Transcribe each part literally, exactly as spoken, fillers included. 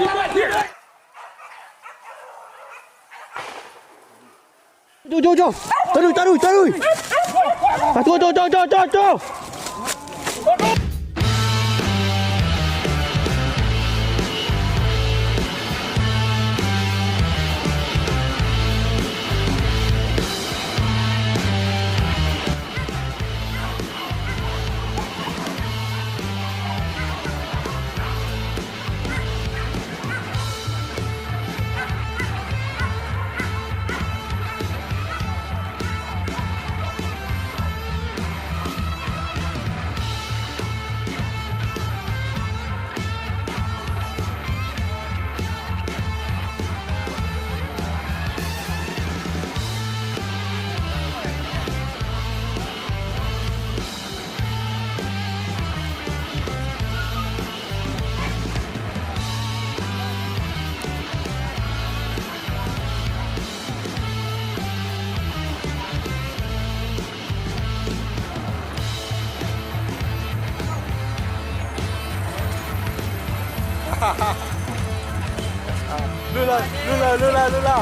Jo, jo, jo. Taruih, taruih, taruih. Ah, tu, tu, tu, tu, tu, tu. Lula, lula, lula, lula.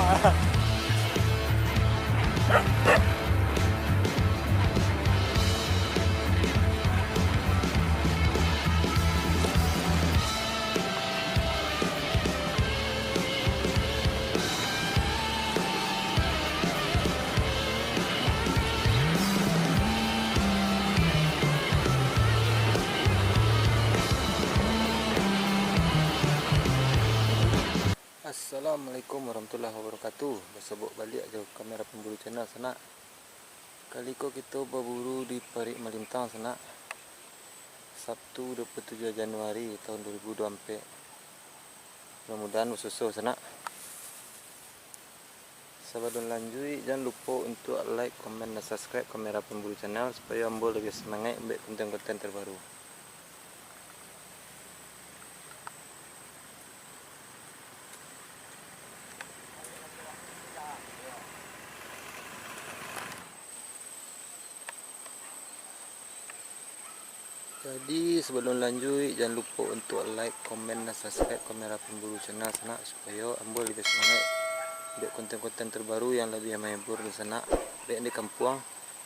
Assalamualaikum warahmatullahi wabarakatuh. Basobok baliak jo kamera pamburu channel sanak. Kali ko kito baburu di Parik Malintang sanak, Sabtu dua puluh tujuah Januari tahun dua ribu dua puluh ampek. Mudah-mudahan basuso sanak. Sabalun lanjuik, jan lupo untuak like, komen, dan subscribe kamera pamburu channel, supayo ambo labiah samangaik buek konten-konten terbaru. Jadi, sabalun lanjuik, jan lupo untuak like, komen, dan subscribe kamera pamburu channel sanak, supayo ambo labiah samangaik buek konten-konten terbaru yang labiah mahibur dunsanak, baik di kampuang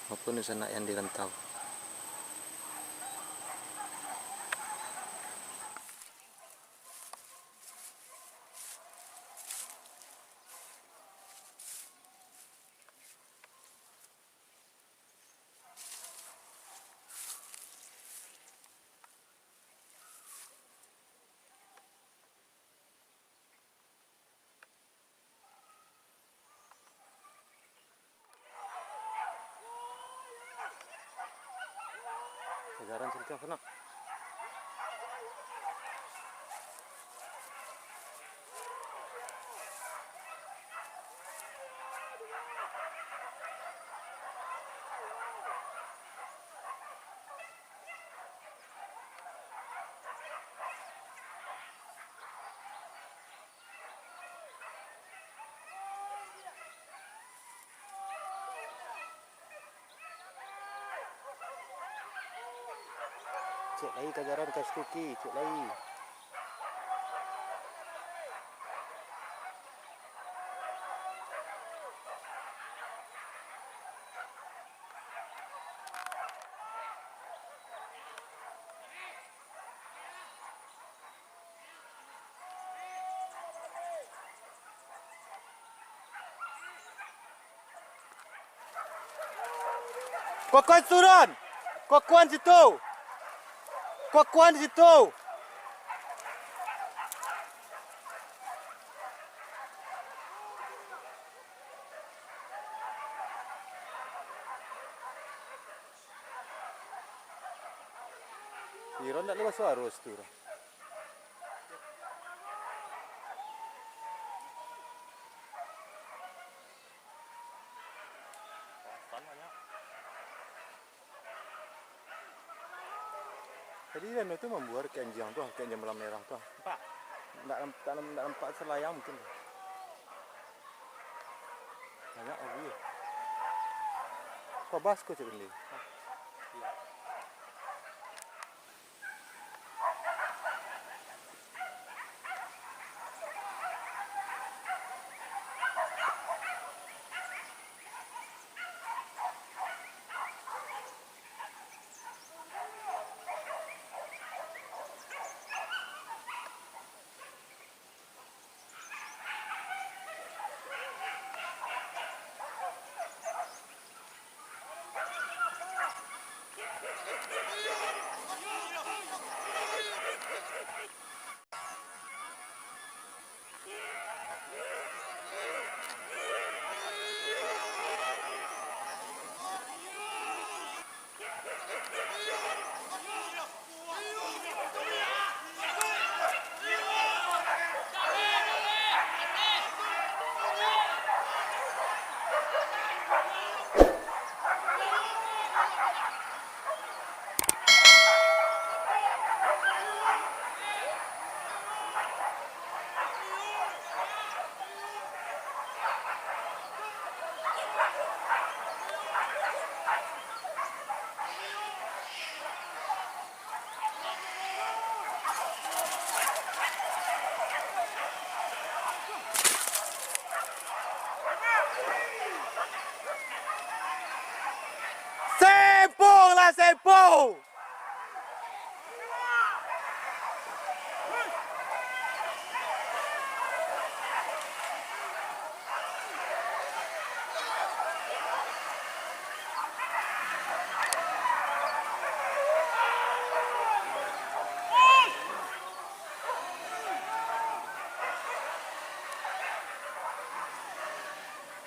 maupun dunsanak yang di rantau. Kejaran cerita sanak. Cek lai kajaran ka Skuki, cek lai. Kokoan turun! Kokoan situ! Kokoan situ! Iron ndak lewat suara situ. Tadi Reno tu mambuar kayak anjiang tu, kayak anjiang malam merah tu. Nampak? Ndak namp-, ndak namp-, ndak nampak selayang mungkin. Banyak lagi. Kau bahas kau cek benda. Hah? Iya. Sepo!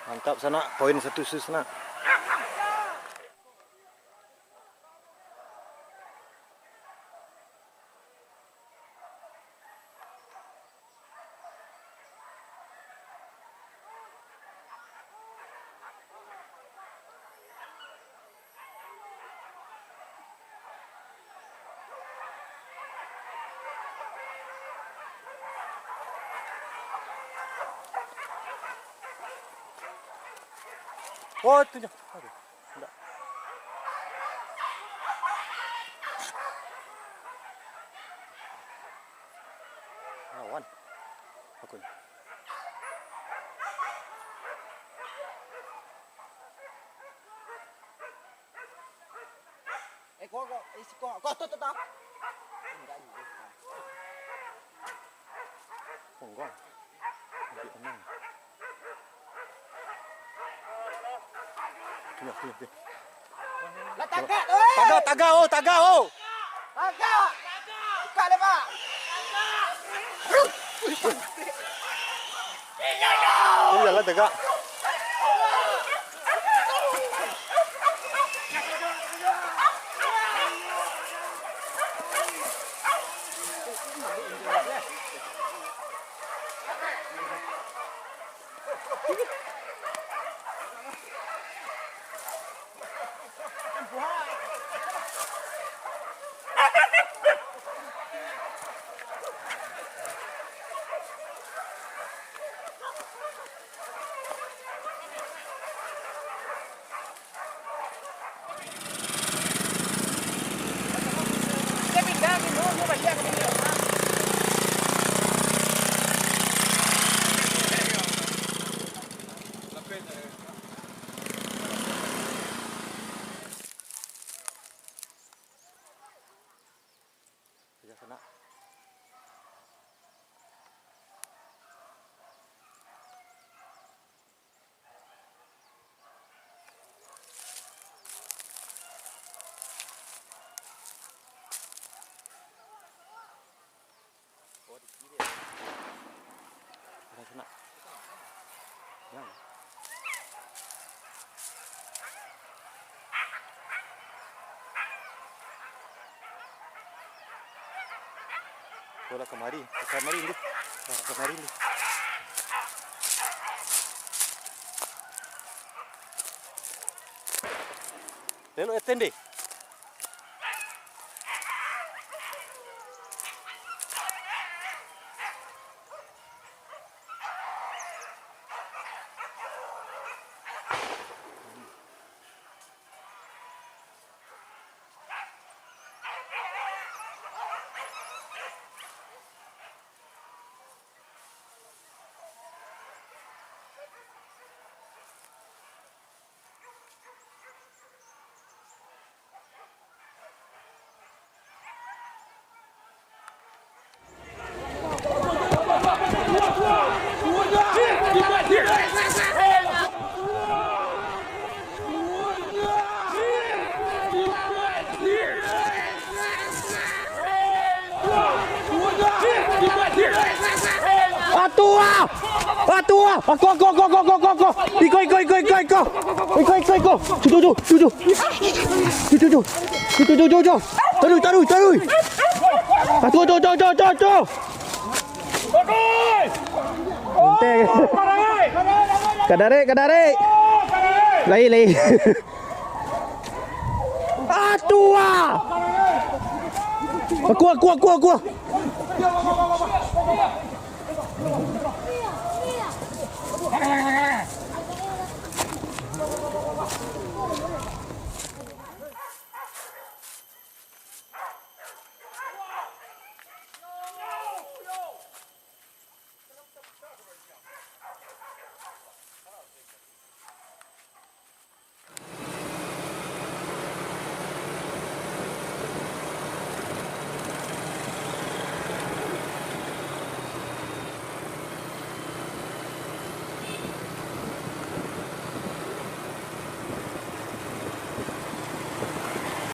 Mantap, Sanak. Poin satu sus, Nak. Oh, itu nyo. Aduh, indak. Lawan. Aku ni. Eh, kau, kau, eh, si kau, kau tu, tu, tu. Enggak, enggak. Ponggong. Ambil tenang. Punya, punya, punya. Lah, tagak tu, eh! Tagak, tagak, oh, tagak, oh! Tagak! Buka dia, Pak! Ini jalan tagak. Bola kamari, kamari ni. Kamari ni. Elok eten deh. Atua! Atua! Aku, aku, aku, aku, aku, aku, aku, aku. Iko, iko, iko, iko, iko. Iko, iko, iko. Cucu, cucu, cucu. Cucu, cucu. Cucu, cucu, cucu. Taruih, taruih, taruih. Atua, atua, atua, atua, atua, atua. Enteng. Kadarik, kadarik. Lai, lai. Atua! Aku, aku, aku, aku.